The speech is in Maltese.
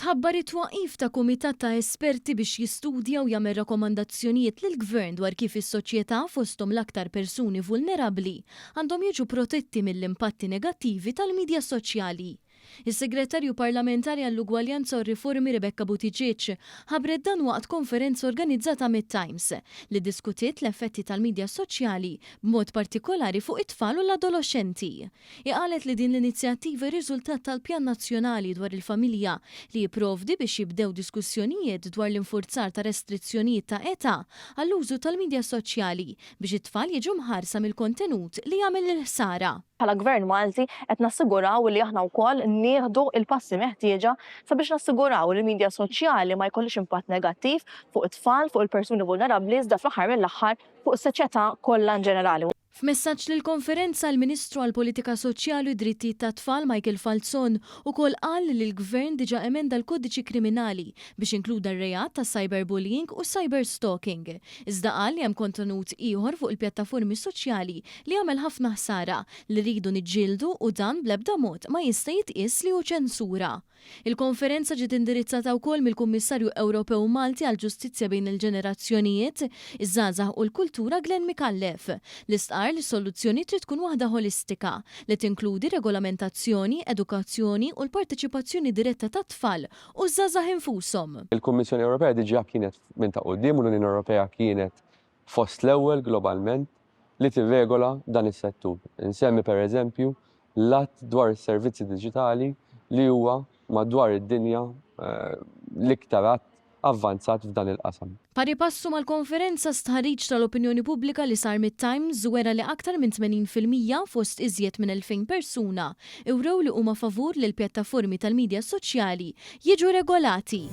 Tħabbar it-twaqqif ta' kumitat ta' esperti biex jistudja u jagħmel rakkomandazzjonijiet lill-Gvern dwar kif is-soċjetà, fosthom l-aktar persuni vulnerabbli, għandhom jiġu protetti mill-impatti negattivi tal-midja soċjali. Is-Segretarju Parlamentari għall-Ugwaljanza u r-Riformi Rebecca Buttigieg ħabbret dan waqt konferenza organizzata mit-Times li ddiskutiet l-effetti tal-midja soċjali b'mod partikolari fuq it-tfal u l-adoloxxenti. Hi qalet li din l-inizjattiva hi riżultat tal-Pjan Nazzjonali dwar il-Familja li jipprovdi biex jibdew diskussjonijiet dwar l-infurzar ta' restrizzjonijiet ta' età għall-użu tal-midja soċjali biex it-tfal jiġu mħarsa mill-kontenut li jagħmel il-ħsara. Bħala Gvern Malti qed nassiguraw li aħna wkoll nieħdu l-passi meħtieġa sabiex nassiguraw li l-midja soċjali ma jkollhiex impatt negattiv fuq it-tfal, fuq il-persuni vulnerabbli iżda fl-aħħar mill-aħħar fuq is-soċjetà kollha inġenerali. F'messaġġ lill-konferenza, il-Ministru għall-Politika Soċjali u d-Drittijiet tat-Tfal Michael Falzon ukoll qal li l-Gvern diġà emenda l-Kodiċi Kriminali biex inkluda r-reat ta' cyberbullying u cyberstalking. Iżda qal li hemm kontenut ieħor fuq il-pjattaformi soċjali li jagħmel ħafna ħsara li rridu niġġieldu u dan bl-ebda mod ma jista' jitqies li hu ċensura. Il-konferenza ġiet indirizzata wkoll mill-Kummissarju Ewropew Malti għall-Ġustizzja bejn il-Ġenerazzjonijiet, iż-Żgħażagħ u l-Kultura Glenn Micallef, li stqarr li s-soluzzjoni trid tkun waħda ħolistika, li tinkludi regolamentazzjoni, edukazzjoni u l-parteċipazzjoni diretta tat-tfal u ż-żgħażagħ infushom. Il-Kummissjoni Ewropea diġà kienet minn ta' quddiem u l-Unjoni Ewropea kienet fost l-ewwel globalment li tirregola dan is-settur. Insemmi pereżempju l-Att dwar is-Servizzi Diġitali li huwa madwar id-dinja l-iktar att avvanzat f'dan il-qasam. Pari passu mal-konferenza, stħarriġ tal-opinjoni pubblika li sar mit-Times wera li aktar minn 80% fost iżjed minn 2,000 persuna wrew li huma favur li l-pjattaformi tal-midja soċjali jiġu regolati.